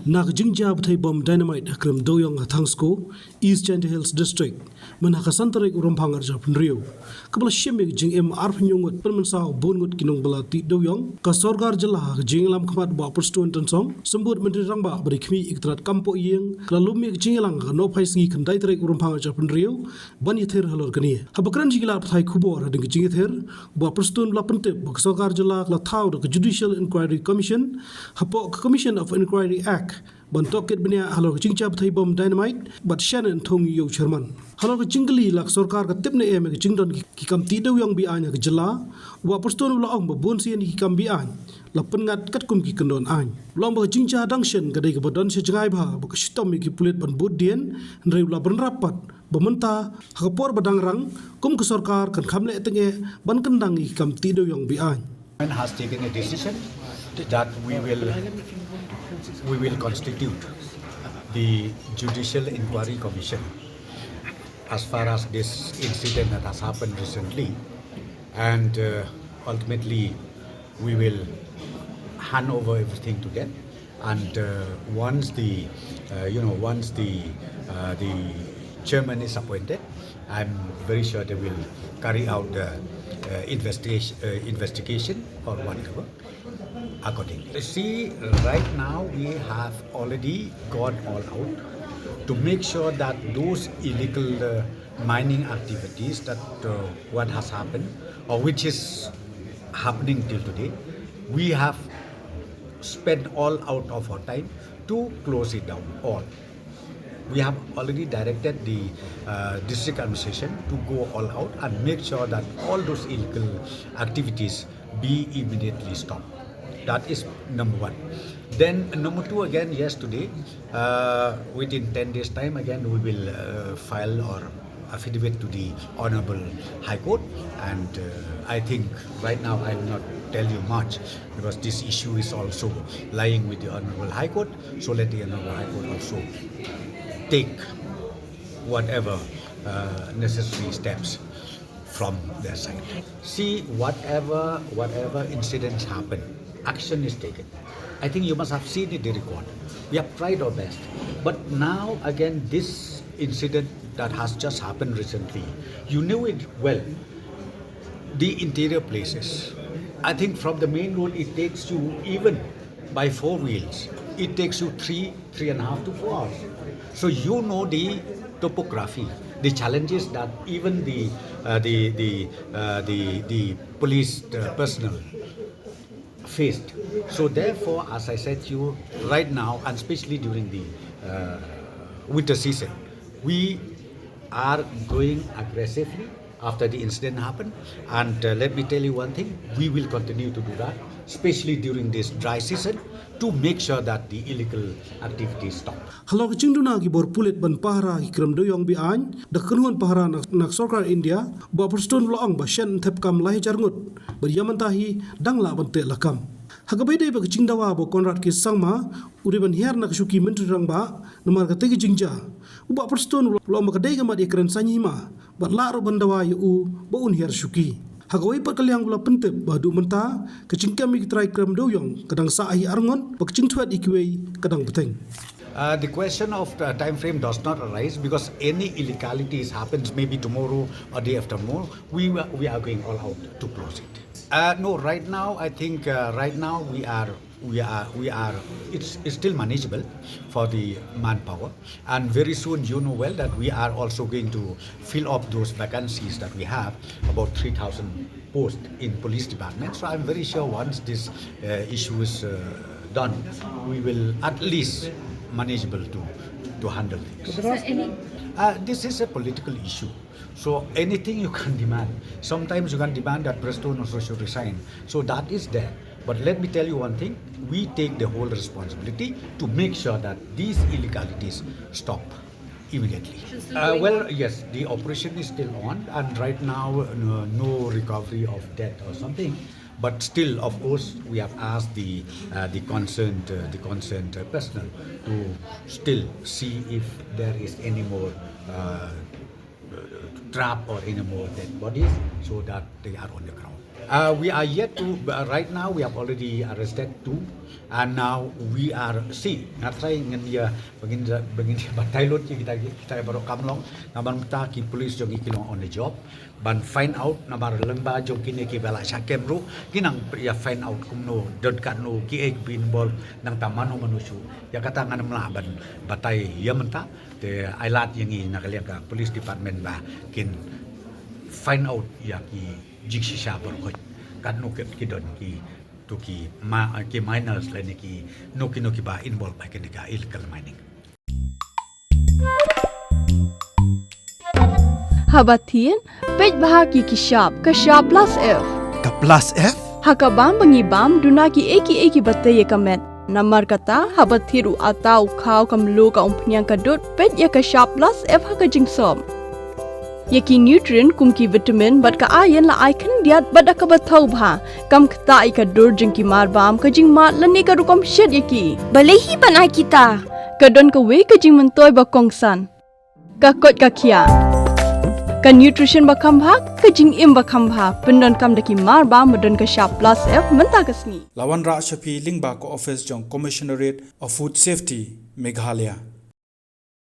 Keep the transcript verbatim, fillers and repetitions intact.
Na ka jingjia bthei bom dynamite ha Krem Dewïong ha Thangsko, East Jaintia Hills District, mynha ka san tarik u Rymphang arhajar phew hynriew, kaba la shim ïa ka jingim arphew ngut, pynmynsaw bun ngut ki nongbylla tih dewïong, ka sorkar jylla ha ka jingïalam khmat Bah Prestone Tynsong, Symbud Myntri Rangbah ba dei khmih ïa ka tnat kam poh ïing, ka la lum ïa ka jingïalang ha ka nohphai sngi khyndai tarik u Rymphang arhajar phew hynriew, ban ïathir halor kane. Haba kren sha ki lad pathai khubor hadien ka jingïathir, Bah Prestone u la pyntip ba ka sorkar jylla ka la thaw da ka Judicial Inquiry Commission hapoh ka Commission of Inquiry Act ban tohkit bniah halor ka jingjia bthei bom dynamite bad shen yn thung ïa u chairman. Halor ka jingkylli la ka sorkar ka tip ne em ïa ka jingdon ki, ki kam tih dewïong be-aiñ ha ka jylla, u Bah Prestone u la ong ba bun sien ki kam be-aiñ la pynngat katkum ki kyndon aiñ. U la ong ba ka jingjia dang shen ka dei kaba don sha jngai bha, ba ka shitom ïa ki pulit ban bud dien, hynrei u la bynrap pat ba mynta ha ka por ba dang rang, kum ka sorkar kan kham leh tyngeh ban kyndang ïa ki kam tih dewïong be-aiñ. Government has taken a decision that we will, we will constitute the Judicial Inquiry Commission as far as this incident that has happened recently, and, uh, ultimately we will hand over everything to them. And, uh, once the, uh, you know, once the, uh, the chairman is appointed, I'm very sure they will carry out the, uh, investigation, uh, investigation or whatever accordingly. See, right now we have already gone all out to make sure that those illegal, uh, mining activities that, uh, what has happened or which is happening till today, we have spent all out of our time to close it down, all. We have already directed the, uh, district administration to go all out and make sure that all those illegal activities be immediately stopped. That is number one. Then number two, again, yes, today, uh, within ten days' time, again, we will, uh, file or affidavit to the Honorable High Court, and, uh, I think right now I will not tell you much because this issue is also lying with the Honorable High Court, so let the Honorable High Court also take whatever, uh, necessary steps from their side. See, whatever, whatever incidents happen, action is taken. I think you must have seen it, the record. We have tried our best. But now, again, this incident that has just happened recently, you knew it well. The interior places. I think from the main road, it takes you, even by four wheels, it takes you three, three and a half to four hours. So you know the topography, the challenges that even the, uh, the, the, uh, the, the police, uh, personnel faced. So therefore, as I said to you right now, and especially during the, uh, winter season, we are going aggressively after the incident happened. And, uh, let me tell you one thing, we will continue to do that, especially during this dry season, to make sure that the illegal activities stop. Halor ka jingduna ki bor pulit ban pahara ki krem dewïong be-aiñ, da ka kynhun pahara na, na ka sorkar India, Bah Prestone u la ong ba shen yn thep kam lai hajar ngut, bad ïa mynta hi dang lah ban teh lakam. Ha kaba ïadei bad ka jingdawa ba u Conrad K Sangma u dei ban hiar na ka shuki Myntri Rangbah namar katei ka jingjia, u Bah Prestone u la ong ba ka dei ka mat ïakren saiñ hima bad lah ruh ban dawa ïa u ba un hiar shuki. Ha kawei pat ka liang u la pyntip ba haduh mynta ka jingkem ïa ki trai krem dewïong ka dang sah hi arngut, bad ka jingthwet ïa kiwei ka dang bteng. Uh, the question of the time frame does not arise because any illegalities happens maybe tomorrow or day after tomorrow. We were, we are going all out to close it. Uh, no, right now, I think, uh, right now we are, we are, we are, it's, it's still manageable for the manpower. And very soon, you know well that we are also going to fill up those vacancies that we have, about three thousand posts in police department. So I'm very sure once this, uh, issue is, uh, done, we will at least manageable to, to handle things. Is there any Uh, this is a political issue. So anything you can demand. Sometimes you can demand that Prestone also should resign. So that is there. But let me tell you one thing. We take the whole responsibility to make sure that these illegalities stop immediately. It's still Uh, going well, on? Yes, the operation is still on, and right now, no, no recovery of death or something. But still, of course, we have asked the, uh, the concerned, uh, the concerned, uh, personnel to still see if there is any more, uh, trap or any more dead bodies, so that they are on the ground. Uh, we are yet to, uh, right now we have already arrested two, and now we are, see, nga try ngin ïa, ba ngin ïa, ba ngin ïa batai lut ïa kita, kita baroh kam long, namar mynta ki police jong ngi ki long on the job, ban find out, namar lyngba jong kine kiba la shah kem ruh, ki nang ïa find out kumno, don katno, kiei kiba involve, nangta mano mano shuh, ïa kata ngan ym lah ban batai ïa mynta, te ai lad ïa ngi na ka liang ka police department ba kin find out ïa ki jingshisha baroh khoit. Katno ki, ki don ki, to ki ma, ki miners lane kino kino kiba involve ha kane ka illegal mining. Haba thied, peit bha ki, ki shap, ka shap plus F. Ka plus F? Ha ka bam ba ngi bam, duna kiei kiei kiba tei ïa ka met. Namar kata, haba thied u atta, u khaw, ka mluh, ka umphniang, ka dud, peit ïa ka shap plus F ha ka jingsop. Ïa ki nutrient kum ki vitamin bad ka iron la ai khyndiat bad da kaba thaw bha. Kam ktah ïa ka dur jong ki marbam, ka jingmad lane ka rukom shet ïa ki. Balei hi ban ai kita? Ka don kawei ka jingmyntoi ba kongsan. Ka koit ka khiah. Ka nutrition ba kham bha, ka jingim ba kham bha. Pyndonkam da ki marbam ba don ka shap plus F mynta ka sngi. La wanrah sha phi lyngba ka office jong Commissionerate of Food Safety, Meghalaya.